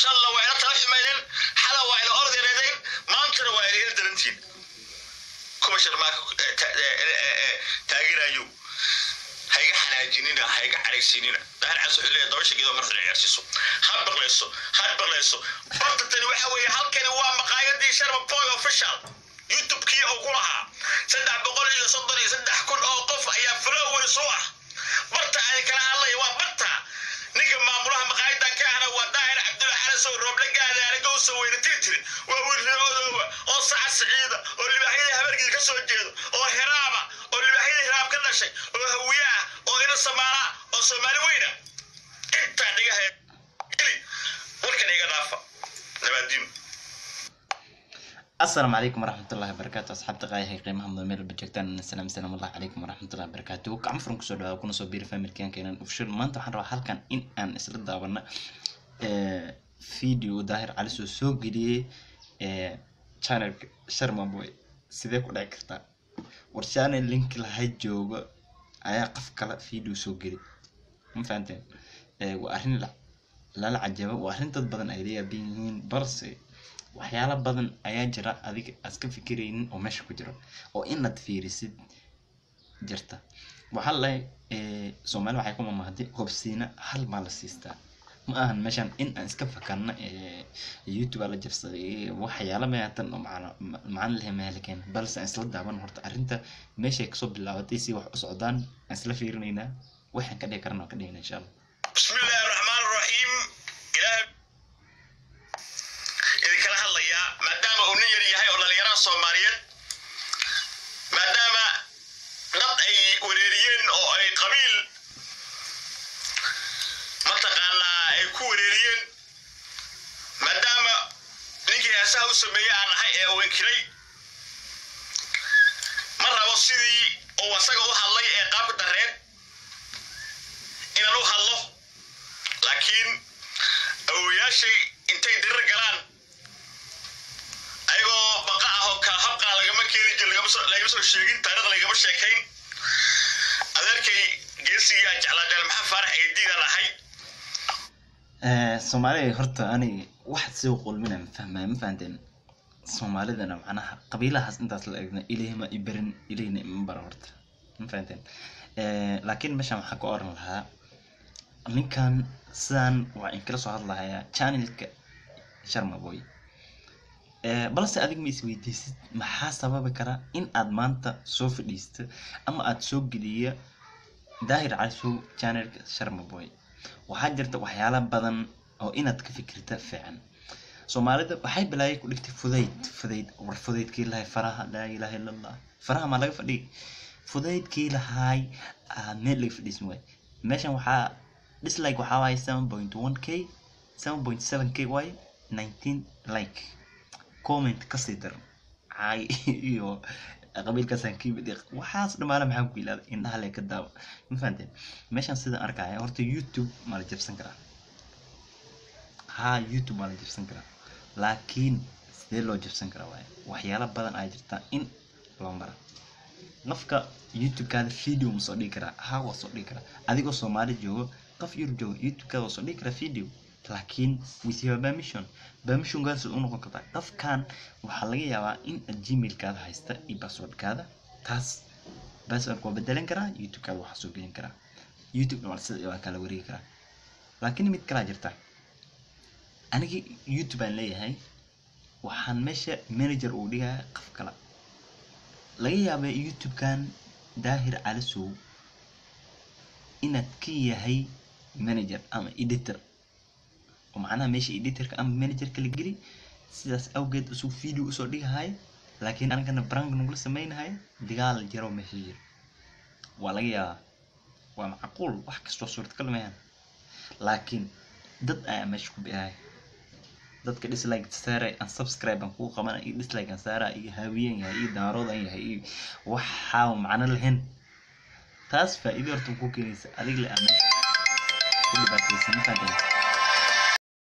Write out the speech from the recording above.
Shalla waa ila tala xumaydeen, xala waa ila orod yareedeen, maantana waa ila il darantiin. Kuwa Sharmaaka taageerayo, ha iga xanaajinina, ha iga caraysiinina. Daahir Cas wuxuu leeyahay dabasha geedo marxun ciyaarsiiso, ha biqlayso, ha biqlayso. Barta tani waxa weeye, halkani waa maqaayadii Sharma Boy Official YouTube-kii uu ku lahaa. 333,000 oo qof ayaa followers u ah. Barta ay kala hadlaya waa barta ninka maamulaha maqaayadan ka ahna waa Daahir Cabdulla Xalasow Rooble Gaadaale Gowsa Weyne Tirtiri. Waa wiil reeodooba oo Saca Siciida oo Libaaxyada Habargii ka soo jeedo oo Heraaba oo Libaaxyada Heraab ka dhashay oo Hawiye ah oo ina Samaala oo Soomaali weyna. Intaa dhigaha geli, warkan iga dhaafa, nabaadiino. Asalaamu calaykum waraxmatullahi wabarakaatu. Asxaabta qaayahay, qiimaha mudan, meel walba joogtaan, salaam salaam Allah calaykum waraxmatullahi wabarakaatu. Gacmo furan kusoo dhawaada, kuna soo biiri familkan Keenan Official. Maanta waxaan rabaa halkan in aan isla daawano video Daahir Cali soo geliyey channelka Sharma Boy. Sidee ku dhici kartaa war channel link laha joogo ayaa qof kale video soo geli? Ma fahanteen? Waa arrin lala cajabo, waa arrin dad badan ay la yaaban yihiin, balse waxyaalo badan ayaa jira adiga aad ka fikiraynin oo meesha ku jiro oo inaad fiirisid jirta. Waxaa la Soomaali waxay ku mamahday hobsiina hal maa la siistaa. Ma ahan meeshan in aan iska fakarna YouTube aa la jabsaday, waxyaalo meatan oo macno macno leh meel keen, balse aan isla daawan horta arrinta meeshay kasoo bilaabatay, si wax u socdaan aan isla fiirinaynaa, waxaan ka dhigi karana waan ka dhigana insha Allah. بسم الله الرحمن الرحيم. Ilaah idinkala hadlayaa maadaama uu nin yar yahay oo dhalinyarada Soomaaliyeed, maadaama dad ay wareeriyeen oo ay qabiil mataqaanaa ay ku wareeriyeen, maadaama ninkii heesaha u sameeyey aan ahay ee uu inkiray, ma rabo sidii uu asaga u hadlay ee qaabka dareed inaan u hadlo, laakiin awoyaashay intay dirir galaan ayagoo baqa ah oo kala habqaa lagama keeni jir, lagama soo sheegin, taariikh lagama sheekayn. Adeerkay geesigii aan jeclaa Jaal Maxamed Faarax Eediidaan ahay. Soomaalida horta ani wax soo qulmina ma fahmaya, ma fahanteen? Soomaalidana macnaha qabiilahaas intaas la egna Ilaahi ma i barin, Ilaahina ima bara horta, ma fahanteen? Laakiin meeshan waxaan ka oran lahaa ninkan sidaan waa in kala soo hadlahayaa channelka Sharma Boy. Balse adig ma isweydiisid maxaa sababi kara in aad maanta soo fadhiisto ama aad soo geliya Daahir Cali channelka Sharma Boy? Waxaa jirta waxyaala badan oo inaad ka fikirta fiican. Soomaalida waxay bilaayay ku dhigtay fudayd, fudayd, war fudaydkii lahay faraha, laa ilaaha illa Allah, faraha maa laga fadhiyay? Fudaydkii lahaay meel laga fadhiisan waay. Meeshan waxaa dislike waxaa waaye 7.1K, 7.7K waaye, 19 like, comment kasii daran, caay iyo qabiilkaasaan kiimid, waxaas dhamaale maxaan ku ilaaday, indhaha lee ka daawa, ma fahanteen? Meeshan sidaan arkaya horta YouTube ma la jabsan karaa? Haa, YouTube waa la jabsan karaa, laakiin sidee loo jabsan karaa waaye. Waxyaalo badan ayaa jirta in loo mara. Qofka YouTube-kaada video ma soo dhigi karaa? Haa, waa soo dhigi karaa. Adigoo Soomaali joogo, qof Yurub joogo, YouTube-kaada waa soo dhigi karaa video, laakiin with your permission. Permissionkaas u noqon kartaa qofkan waxaa laga yaabaa in aad Gmailkaada haysta iyo passwordkaada. Taas passwordka waa bedelan karaa, YouTube-kaada waxaa soo gelin karaa, YouTube waa sida waa kala wareegi karaa. Laakiin mid kalaa jirta. Anigi YouTube aan leeyahay, waxaan meesha manager uu dhigaya qof kale. Laga yaabay YouTube-kan Daahir Calisow inaad ka yahay manager ama editor, oo macnaha meesha editorka ama managerka la geli, sidaas awgeed usuu video usoo dhigahay, laakiin anigana prank nagula sameynahay, dagaal jiro meesha jiro. Waa laga yaabaa, waa macquul, wax kastoo suurtagal maahan, laakiin dad ayaa meesha ku bi'ahay. Dadka dislike saaray, unsubscribe aan kugu qabana iyo dislike aan saara iyo haawiyan yahay iyo daarood aan yahay iyo waxaa macno lahayn, taas faa'iido horta ku keenaysa adiga le ama ku dhibaataysan, ma fahanteen?